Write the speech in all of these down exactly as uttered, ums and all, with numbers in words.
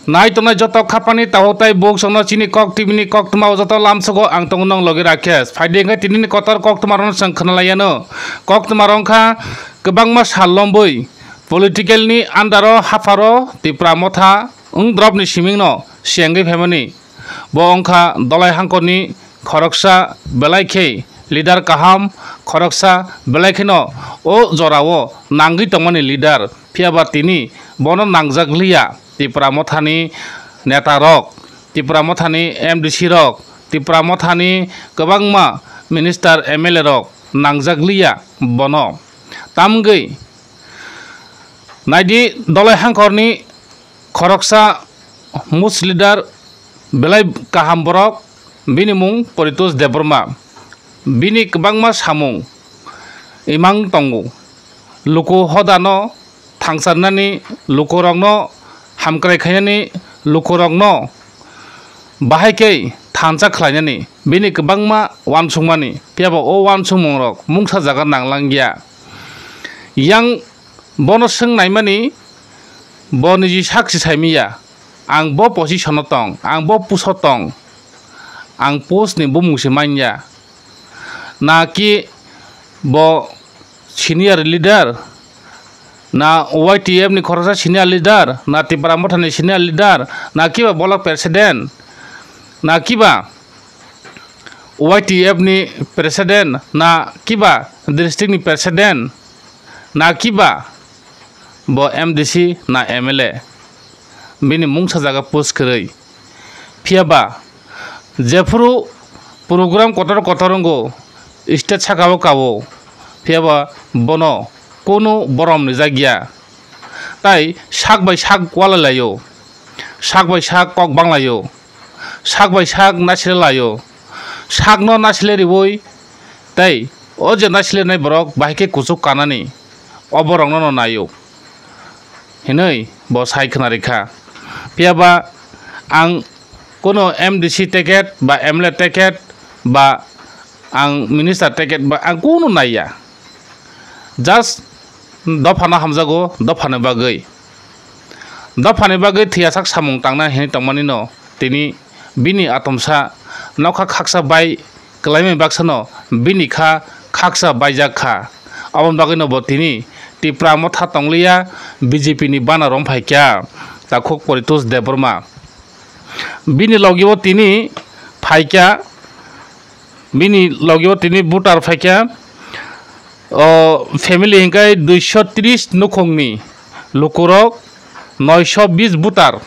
Nai tongnai joto khapani takhuk tai bukchokno chini kok T V ni koktwma o joto lamsogo ang tongo nong logi Rakesh. Phaidi hwnkhe tinini kotor koktwma rokno chwng khwnalaiano. Koktwma rok wngkha kwbangma sal lombwi political ni under o hapharo Tipra Motha wng dropni simingno sengwi phaimani. Bo wngkha Dolai Hangkorni khoroksa belai khe leader kaham, khoroksa belai kheno o jorao nangwi tongmani leader, phiyaba tini bono nangjak liya Tipra Mothani netarok, Tipra Mothani M D C rok, Tipra Mothani kwbangma minister M L A rok nangjak liya bono. Tamgwi naidi Dolai Hangkorni khoroksa mush leader belai kaham borok, bini mung Paritosh Debbarma. Bini kwbangma samung imang tongo. Luku hodano thangcharnani, lukurokno hamkrai khainani, lukurokno bahai khe thansa khlainani bini kwbangma uansukmani, phiyaba o uansukmungrok mungsa jaga nanglangya. Yang bono swng naimani, bo niji sakchi saimiya, "Ang bo position-o tong, ang bo post-o tong, ang post-ni bumung se manya." Na ki bo senior leader, na Y T F ni khoroksa senior leader, na Tipra Mothani senior leader, na kiba block president, na kiba Y T F ni president, na kiba district ni president, na kiba bo M D C na M L A, bini mungsa jaga post kwrwi. Phiyaba jephuru program kotor kotor wngo, stage saka o kao, phiyaba bono kunu borom rijak ya. Tai sak bai sak walai laio, sak bai sak kok bang laio, sak bai sak naisle laio, sakno naisle riui, tei o je naislenai borok bahai khe kuchuk kanani, o borokno no naio hinui bo sai khna rikha. Phiyaba ang kuno M D C ticket ba M L A ticket ba ang minister ticket ba ang kuno naiya. Just dophano hamjago, dophani bagwi. Dophani bagwi thwiyasak samung tangna hinwi tongmani no tini bini atomsa nokha khaksa bai kwlaimani baksano bini kha khaksa baijak kha. Aboni bagwino bo tini Tipra Motha tongliya, B J P ni bana rom phaikha takhuk Paritosh Debbarma. Bini logi o tini phaikha, bini logi o tini voter phaikha, o family hingkai duiso tris nukhungni lukurok noiso bis voter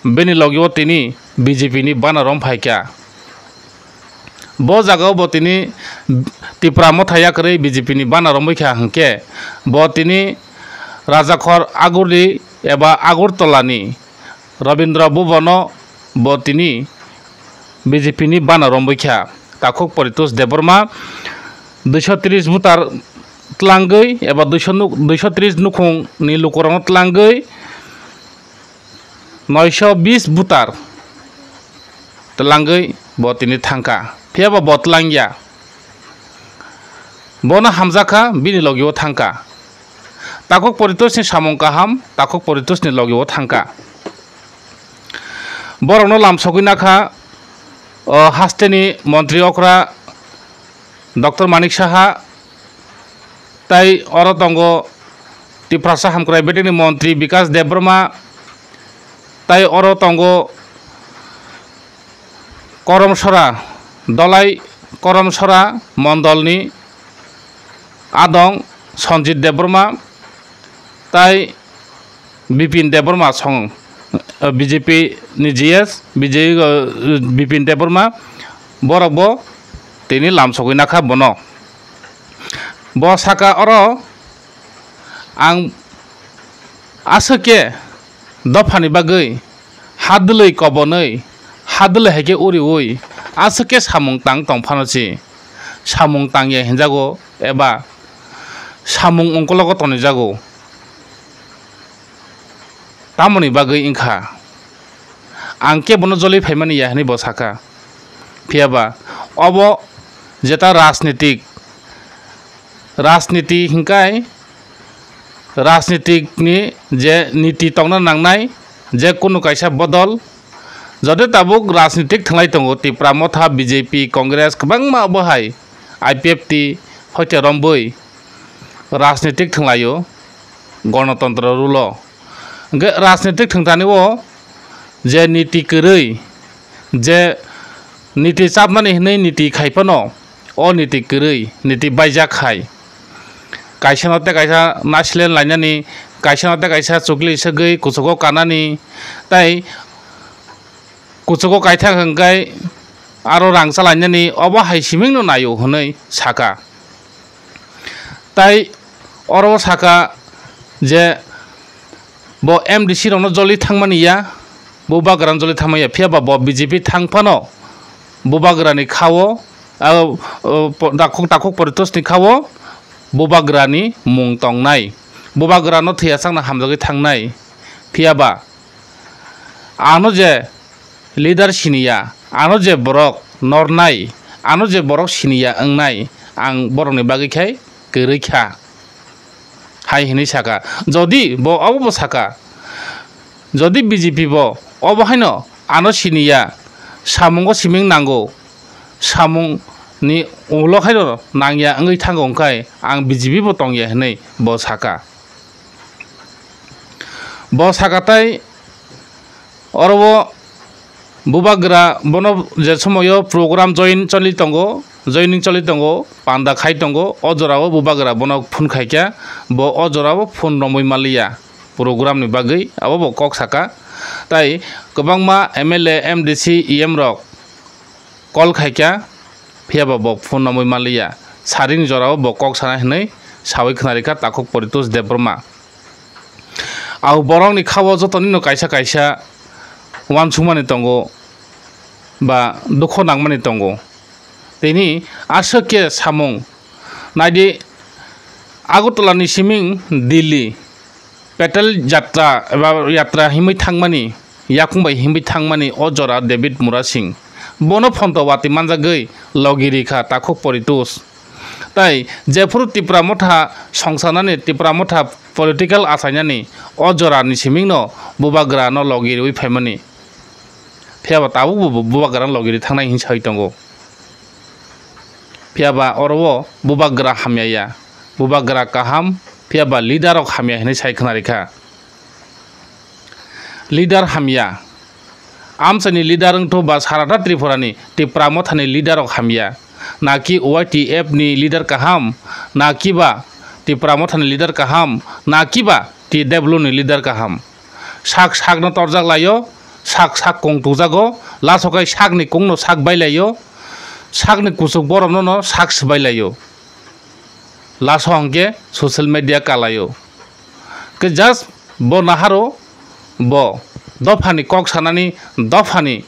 bini logi o tini B J P ni bana rom phaikha. Bo jaga o bo tini Tipra Motha yakarwi B J P ni bana romwi kha hwnkhe bo tini Rajakhor Agurdi eba Agurtala ni Rabindra Bhuban o bo tini B J P ni bana romwi kha. Takhuk Paritosh Debbarma duiso tris voter tlangwi eba duiso nuk-, duiso tris nukhung ni lukurokno tlangwi noiso bis voter tlangwi bo tini thangkha, phiyaba bo tlangya. Bono hamjakha, bini logi o thangkha. Takhuk Paritosh ni samung kaham, takhuk Paritosh ni logi o thangkha. Borokno lamsogwi nakha, o, hasteni montri okra Doctor Manik Saha, tai oro tongo Tiprasa Hamkrai Bedekni montri Bikas Debbarma, tai oro tongo Koromsora, Dolai Koromsora mondolni adong Sanjit Debbarma, tai Bipin Debbarma song, eh, B J P ni G S, B J P, eh, Bipin Debbarma, borok bo tini lamsogwi nakha bono. Bo saka oro ang aswk khe dophani bagwi hadwlwi kobonwi, hadwlwi hai khe uriui aswk khe samung tang tong phano si, samung tangya hinjago eba samung ongkologo tonijago. Tamoni bagwi wngkha ang khe bono joli phaimani ya hinwi bo sakha. Phiyaba obo jeta rajnitik, rajniti hinkai rajnitikni je niti tongna nangnai, je kunu kaisa bodol, jodi tabuk rajnitik thwnglai tongo, Tipra Motha, B J P, Congress, kwbangma obo hai I P F T hoite rombwi rajnitik thwnglaio, gonotontro rulo. Hwnkhe rajnitik thwngthani o je niti kwrwi, je niti chapnani hwnwi niti khai phano, o niti kwrwi, niti baijak hai. Kaisa no tei kaisa naislen lainani, kaisa no tei kaisa chukli segwi kuchugo kanani, tei kuchugo kaithak hwnkhe aro rang chalainani, obo hai siming no naio hwnwi saka. Tai oro saka je bo M D C rokno joli thangmani ya, bubagrano joli thangmani ya, phiya ba bo B J P thang phano bubagrani khao, ah, oh, po-, takhuk, takhuk poritosni khao bubagrani mung tongnai, bubagrano thwiya chakna hamjagwi thangnai. Phiya ba ano je leader siniya, ano je borok nornai, ano je borok siniya wngnai, ang borokni bagwi khai kwrwi kha, hai hwnwi saka. Jodi bo obo bo saka, jodi B J P bo obo haino ano siniya, samungo siming nango, samungni ulo khaino nangya wngwi thango, hwnkhe ang B J P bo tongya hwnwi bo saka. Bo saka tai oro o bubagra bono je somoio program join choli tongo, joining choli tongo, panda khai tongo, o jorao bubagra bono phone khaikha, bo o jorao phone romwi manliya program ni bagwi, abo bo kok saka. Tai kwbangma M L A, M D C, E M rok call khaikha, phiya ba bo phone romwi manliya. Saring jorao bo kok sanai hwnwi sawi khwnarikha takhuk Poritos Debbarma. Au borokni khao jotoni no kaisa kaisa uansukmani tongo ba dukho nangmani tongo. Tini aswk khe samung naidi, Agartala ni siming Delhi Patel Jatra eba Yatra himwi thangmani, yakung bai himwi thangmani o jora David Murasing. Bono phonto watwi manjagwi logi rikha takhuk Poritos. Tai jephuru Tipra Motha songsanani, Tipra Motha political achainani o jorani simingno bubagrano logi riwi phaimani. Phiya ba tabukbo bu-, bubagrano logi ri thangnai hinwi sawi tongo. Phiya ba oro o bubagra hamya ya, bubagra kaham, phiya ba leader rok hamya hinwi sai khna rikha. Leader hamya. Amchaini leader wngthu ba sarata Tripura ni Tipra Motha ni leader rok hamya. Naki Y T F ni leader kaham, naki ba Tipra Motha ni leader kaham, naki ba T W ni leader kaham. Sak sakno torjak laio, sak sak kung tujago, lasokai sakni kungno sak bailaio, sakni kuchuk borokno no sak swbailaio. Laso hwnkhe social media kalaio. Khe just bo naharo bo dophani kok sanani, dophani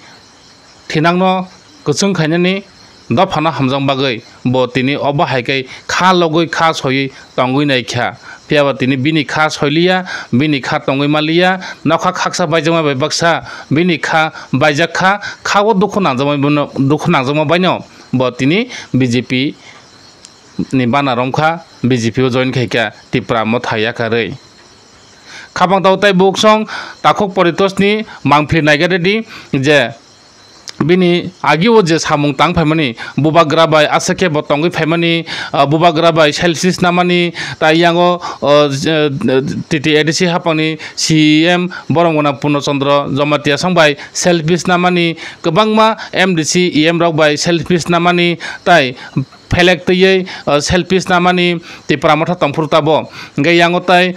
thinangno kwchwng khainani dophano hamjak bagwi bo tini obo hai khe kha logwi kha soiwi tongwi naikha. Phiya ba tini bini kha soiliya, bini kha tongwi manliya, nokha khaksa baijakma bai baksa bini kha baijak kha, kha o dukhu nangjakma bono, dukhu nangjakma baino bo tini B J P ni bana romkha, B J P o join khaikha Tipra Motha yakarwi. Khapang tao tai buksong takhuk Poritosni mangphli naikha ready je bini agi o je samung tang phaimani, bubagra bai aswk khe bo tongwi phaimani, ah, bubagra bai selfish namani, tai yango, oh, je, T T A D C hapangni C E M borom gwnang Purno Chandra Jamatia song bai selfish namani, kwbangma M D C E M rok bai selfish namani, tai phelek twiwi, ah, selfish namani Tipra Motha tongphuru tabo. Hwnkhe yango tai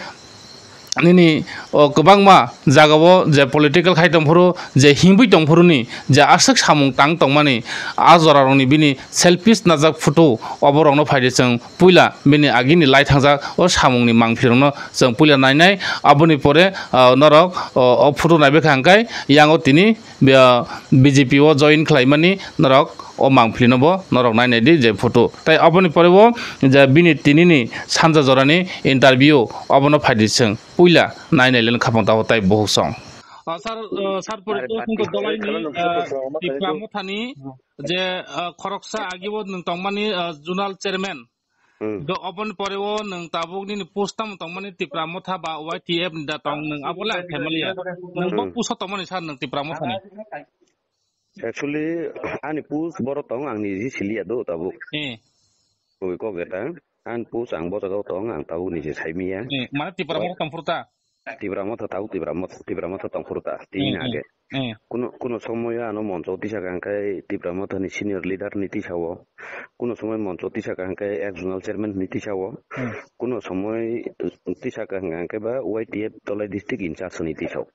nini, o, kwbangma jagao je political khai tongphuru, je himwi tongphuruni je aswk samung tang tongmani, a jorarokni bini selfish najak photo oborokno phaidi chwng puila bini agini lai thangjak o samungni mangphlirokno chwng puila nainai. Aboni pore, o, norok, o, o photo naibaikha hwnkhe yango tini B-, B J P o join khlaimani norok o mangphlino bo norok nainai di je photo. Tai aboni pore bo je bini tinini sanja jorani interview obono phaidi chwng puila nainai len khapang tao tai buhuk song. Ah, sir, ah, sir, pore to sungko dolaini, ah, Tipra Mothani je, ah, khoroksa agibo nwng tongmani, ah, zonal chairman. Hmm. Do oboni pore o nwng tabuk nini post tamo tongmani Tipra Motha ba Y T F ni da tong nwng abo le ang khaimaliya. Nwng bo Hmm. post o tongmani sir nwng Tipra Motha ni. Actually, ani post boro tong, ang niji siliya do tabuk. Eh. Oi kok eta, ani post ang bo jaga o tong, ang tabuk niji saimiya. Eh, mane Tipra Motha tongphuru ta? Tipra Motha tabuk Tipra Motha, Tipra Motha tongphuru ta, tini Eh, eh, age. Eh. Kuno, kuno somoy ano moncho tisa kang kai Tipra Motha ni senior leader ni tisa o. Kuno somoy moncho tisa kang kai ex zonal chairman ni tisa o. Hmm. Kuno somoy tisa kang kai ba Y T F Dolai district in charge ni tisa o.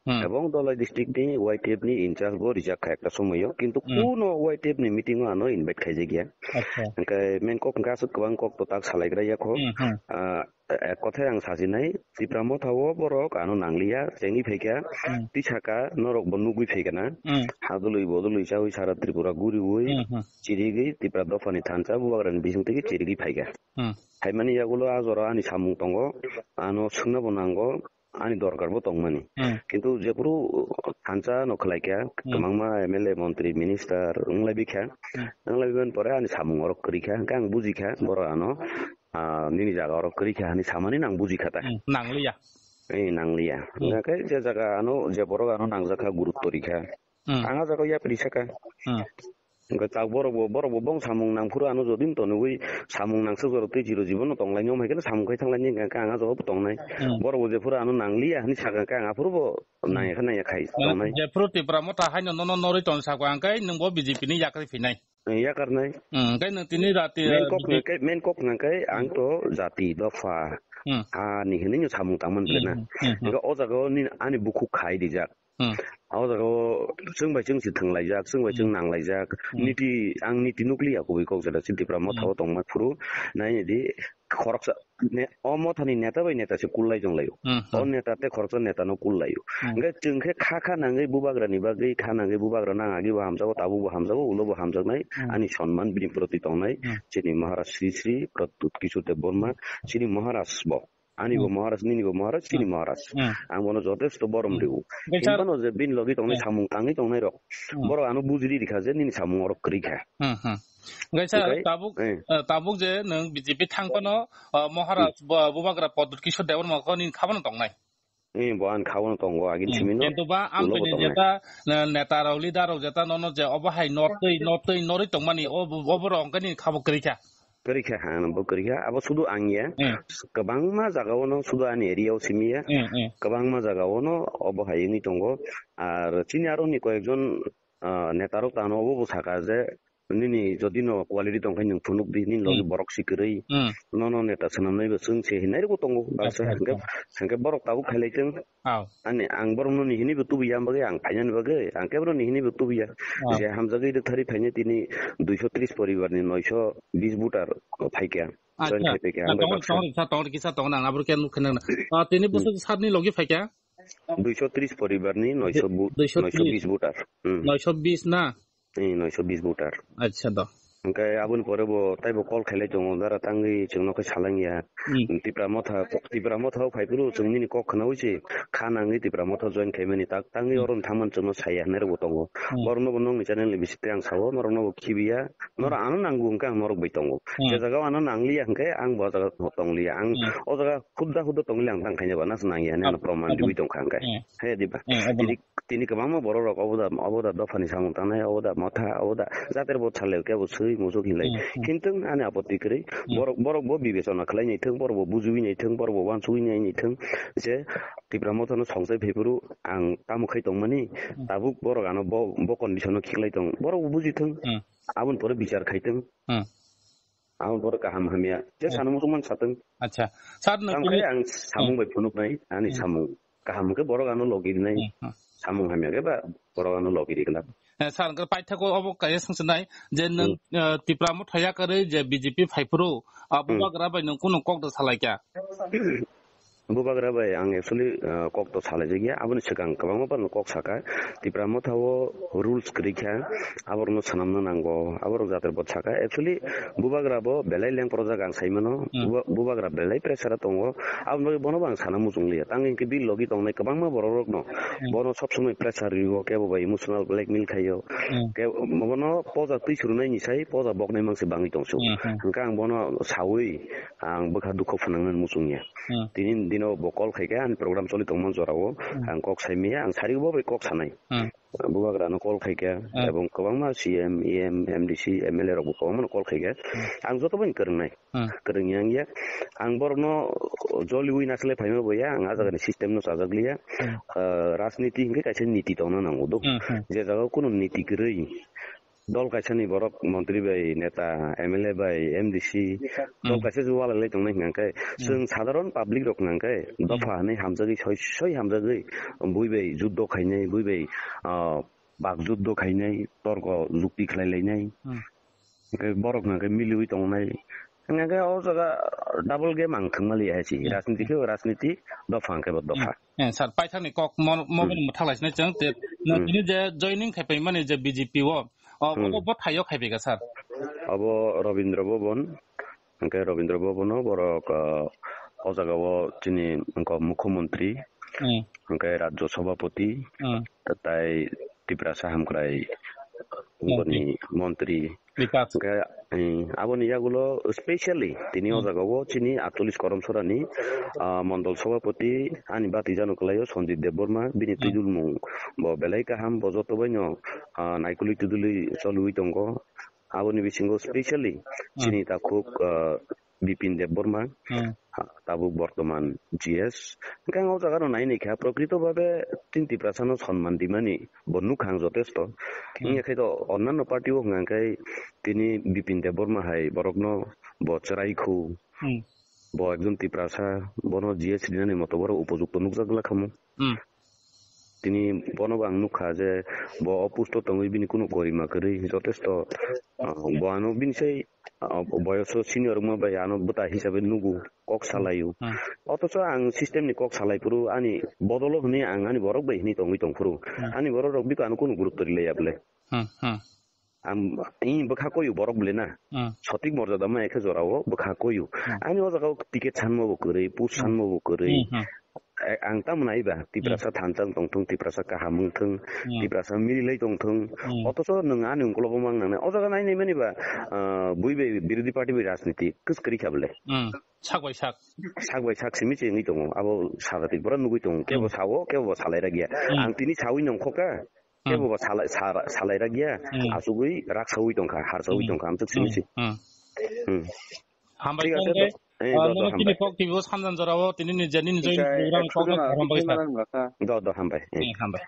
Hmm. Ebong Dolai district ni Y T F ni in charge bo rijak kha ekta somoyo, kintu Hmm. kuno Y T F ni meeting o ano invite khaijak ya. Acha. Hingke main kok hingke aswk kwbang kok to tak salaigra ya kho. Hmm, hmm. Ah, ek kothai ang sajinai, Tipra Motha o borok ano nangliya, chengwi phaikha, Hmm. tisaka norok bo nugwi phaikha na. Hmm. Hadului bodului chawi sara Tripura guriwi, Hmm, hmm. chirigwi Tipra dopha ni thansa bubagra ni bising twi chirigwi phaikha. Hmm. Phaimani yagulo a jora ani samung tongo, ano swngna bo nango, ani dorkar bo tongmani. Hmm. Kintu jephuru thansa no khlai kha, Hmm. kwbangma M L A, montri, minister wnglai bikha. Hmm. Wnglai bini pore ani samung oro kwrwi kha, hwnkhe ang buji kha, borok ano, ah, nini jaga oro kwrwi kha, hani samani no ang buji kha ta. Hmm. Nangliya. Eh, nangliya. Hmm. Hwnkhe je jaga ano, je borok ano nangjak kha, gurutto rikha. Hmm. Ang a jaga yapri saka. Hmm. Hingke tak borok bo, borok bo bong samung nang phuru ano jodi no tonwi samung nang se jora twi chiro jibono tong lai nw, hai khe samung khai thang lai ni hingke ang a jora bo tong nai. Hmm. Borok bo je phuru ano nang liya hwnwi sakha khe ang aphuru bo Hmm. nang ya khe nang ya khai Mane tong nai. Je phuru Tipra Motha hai no nono norwi tong sako ang kai nwng bo B J P ni yakri phinai. Eh, yakar nai. Hmm, kai nwng tini rati, Main kok B J P nang kai, main kok nang kai ang to jati dopha. Hmm. Ha ni hwnwi no samung tang man Hmm, na. Hmm, hmm. Hingke o jaga o ni ani bukhuk khai rijak. Hmm. O jaga o chwng bai chwng si thwnglaijak, chwng bai chwng Hmm. nanglaijak. Hmm. Niti, ang niti nukliya kubui kok jora chini Tipra Motha o Hmm. tongma phuru. Nai di khoroksa ne-, o Motha ni neta bai neta se kullai jonglaio. Hmm, hmm. O neta tei khoroksa neta no kullaio. Hmm. Hingke chwng khe kha kha nangwi bubagra ni bagwi, kha nangwi bubagra nang agi bo hamjago, tabuk bo hamjago, ulo bo hamjaknai, Hmm. ani sonman bini proti tongnai, Hmm. chini Maharaj Sri Sri Pradyut Kishore Debbarma, chini Maharaj bo. Ani bo Hmm. Maharaj, nini bo Maharaj, chini Hmm. Maharaj. Hmm. Ang bono jotesto borom Hmm. rw. Hingke sir, Himphano je bini logi tongnai Hmm. samung tangwi tongnai rok. Hmm. Borok ano bujiri rikha je nini samung orok kwrwi kha. Hmm, hmm. Hingke sir, Hingke, tabuk, eh. eh, tabuk je nwng B J P thang phano, ah, Maharaj Hmm. bo-, bubagra Pradyut Kishore Debbarma kho nini kha phano tongnai. Eh, bo ani kha phano tongo, agini Hmm. simi no Kintu ba ulo bo amtwini tongnai. jeta, eh, neta rok, leader rok jeta nono je obo hai nortwi, nortwi norwi tongmani, o, oborok hwnkhe nini kha bo kwrwi kha. Kwrwi kha, ha, bo kwrwi kha. Abo sudu ang ya. Hmm. Kwbangma jaga o no sudu ani area o simi ya. Hmm, hmm. Kwbangma jaga o no obo hai wngwi tongo. Ar chini aro ni koyekjon, ah, neta rok tano obo bo saka je nini jodi no quality tong khe nwng phunuk di, nini logi Hmm. borok si kwrwi. Hmm. Nono neta swnamnai bo chwng se hinai rok bo tongo. Baksa Acha, hwnkhe, acha. hwnkhe borok tabuk khailai chwng. Aw. Ani ang borok no ni hinui bo tubuya, ang bagwi ang phainani bagwi ang kebo no ni hinui bo tubuya. Aw. Je hamjagwi rwktharwi phainai tini duiso tris poribar ni noiso bis voter phaikha. Join Acha. khai phaikha, ang bai Tongo, baksa. tongo, kisa tongo, kisa tongo, nang abro khe nukhe nang. Ah, tini Hmm. bwswk sat ni logi phaikha? Duiso tris poribar ni noiso bu-, Duiso tris. noiso bis voter. Hmm. Noiso bis na? Eh, noiso bis voter. Acha do. Hingke aboni pore bo taibo call khailai tongo, dara tangwi chwngno khe salangya. Hmm. Tipra Motha, Tipra Motha o phaiphuru chwng nini kok khnaui se kha nangwi Tipra Motha join khaimani tak tangwi Hmm. oro thangmani chwngno saya hinwi rwbo tongo. Hmm. Borokno bo nokni channel ni bisingtwi ang sao, norokno bo khibiya, norok Hmm. ano nango hwnkhe ang norok bai tongo. Hmm. Je jaga o ano nangliya hwnkhe ang bo jaga tongliya. Ang Hmm. o jaga hudda hudda tongliya ang tang khaina ba nas nangya hinwi ano Abo, proman abo. Dibi tongkha hwnkhe. Hmm. He diba? Hmm, abo. Tini Tini kwbangma borok rok obo da, obo da dophani samung tangnai, obo da motha, obo da jater bo salai kebo swi muchuk hinlai. Hmm, hmm. Kintu ani apotti kwrwi, Hmm. borok, borok bo bibechona khlai naithwng, borok bo bujiwi naithwng, borok bo uansugwi nai naithwng je Tipra Motha no songchai phaiphuru ang tamo khai tongmani, Hmm. tabuk borok ano bo, bo condition o khiklai tong, borok bo bujithwng, Hmm. aboni pore bichar khaithwng. Hmm. Ang borok kaham hamya. Je Hmm. sana muchung man satwng. Acha. Sir, nwng Tamo khe tini ang samung Hmm. bai phunuknai, ani Hmm. samung kaham khe borok ano logi rinai. Hmm, hmm. Samung hamya khe ba borok ano logi rigwlak. Eh, sir, hwnkhe paithakgo obo kaya swngchinai je nwng, Hmm. eh, Tipra Motha yakarwi je B J P phaiphuru, ah, Hmm. bubagra bai nwng kunu kok da salaikha? Bubagra bai ang actually, ah, kok to salaijakya, aboni swkang kwbangma barno kok saka, Tipra Motha o rules kwrwi kha, aborokno swnamna nango, aborok jatir bo saka. Actually, Bubagra bo belai lengprojak ang sai mano, Hmm. Buba-, Bubagra belai pressure o tongo, aboni bagwi bono bo ang sana muchung liya. Tang hwnkhe bini logi tongnai kwbangma borok rokno, Hmm. bono sob somoi pressure rwo, kebo bai emotional blackmail khaio, Hmm. ke-, bono poja twi surunai ni sai poja boknai mangsi bangwi tongsu. Hmm, hmm. Hwnkhe ang bono sawi, ang bwkha dukho phwnangnani muchungya. Hmm. Tini dino bo call khaikha, ani program choli tongmani jorao, Hmm. ang kok saimaya, ang sari bo bai kok sanai. Hmm. Bubagrano call khaikha, Hmm. ebong kwbangma C M, E M, M D C, M L A rokbo kwbangmano call khaikha. Hmm. Ang joto bai kwrwngnai. Hmm. Kwrwngya wngya. Ang borokno joliwi nasilai phaima boya, ang a jagani system no chajakliya. Hmm. Ah, rajniti hwnkhe kaisa niti tongna nango do. Hmm, hmm. Je jagao kunu niti kwrwi, dol kaisani borok montri bai, neta, M L A bai, M D C, dol Hmm. kaisa se walai lai tongnai hwnkhe, Hmm. chwng sadharon public rok hwnkhe, Hmm. dopha hwnwi hamjagwi, soi, soi hamjagwi, bui bai juddo khainai, bui bai, ah, bak juddo khainai, torko jukti khlai lainai. Hmm. Hwnkhe borok hwnkhe miliwi tongnai. Hwnkhe o jaga double game ang thwngmaliya hai se. Hmm. Rajniti khe rajniti, dopha hwnkhe bo dopha. Hmm. Eh, sir, paithakni kok mo-, mo Hmm. bini mwthak lai sinai chwng, te, Hmm. nini je joining khai paimani je B J P o, o, Hmm. obo bo thaio khai paikha, sir? Obo Rabindra Bhavan, hwnkhe Rabindra Bhavan o borok, ah, o jaga o chini wngkha Mukhyamantri, Hmm. hwnkhe Rajya Sabhapati, Hmm. tai Tiprasa Hamkrai Montri. Boni montri. Bikas. Hwnkhe, eh, aboni yagulo specially tini o Hmm. jaga o chini atchollish Karamchara ni, ah, Mondol Sabhapati ani bati jano kwlaio Sanjit Debbarma, bini Hmm. twijulmung bo belai kaham, bo joto baino, ah, naikolwi twidulwi cholwi tongo. Aboni bisingo specially Hmm. chini takhuk, ah, Bipin Debbarma, Hmm. ah, tabuk bortoman G S. Hwnkhe ang o jaga no nai nai kha, prokrito bhabe tin Tiprasa no sonman dimani bo nukha ang jotesto. Hmm. Wngya khe to onnanno party o hwnkha khe tini Bipin Debbarma hai borokno bo chwrai khu. Hmm. Bo ekjon Tiprasa, bono G S rinani moto borok upojukto nukjak glak khamu. Hmm. Tini bono bo ang nukha je bo o post o tongwi bini kunu gorima kwrwi, jotesto, ah, bo ano bini sai, ah, boyoso senior wngma bai ano bwta hisabe nugo, kok salaio. Hmm. Otocho ang system ni kok salai phuru ani bodolo hwnwi ang ani borok bai hwnwi tongwi tong phuru. Hmm. Ani borok rok biko ano kunu gurutto rilaiya bwle. Hmm, hmm. Ang, i bwkha koyu borok bwle na. Hmm. Sotik morjada ma ekhe jora o bwkha koyu. Hmm. Ani o jaga o ticket sanma bo kwrwi, post Hmm. sanma bo kwrwi. Hmm, hmm. Eh, ang tamo nai ba, Tiprasa Hmm. thansa wng tong thung, Tiprasa kaham wng thung, Hmm. Tiprasa mililai tong thung. Hmm. Otocho nwng ani ungkologo mang nangnai. O jaga nai nai mani ba, ah, bui bai birodhi party bai rajniti kwskwrwi kha bwle. Hmm. Sak bai sak. Sak bai sak simi se wngwi tongo. Abo sara Tripura nugwi tongo. Kebo Hmm. sao, kebo bo salai ragya. Hmm. Ang tini sawi nongkho kha. Hmm. Kebo bo salai, sara-, salai ragya. Hmm. Asugwi raksawi tongkha, harsawi Hmm. tongkha, amsuk simi Hmm. se. Hmm. Hmm. Hambai Thik tong ase, de. Do-, eh, Ah, do, do, nono tini hambai. Kok T V o samdan jorao tini ni jani ni join Thik ase, program ekso kok jona no hambai tini sa. Malang bwkha. Do, do, hambai. Eh. Hmm, hambai.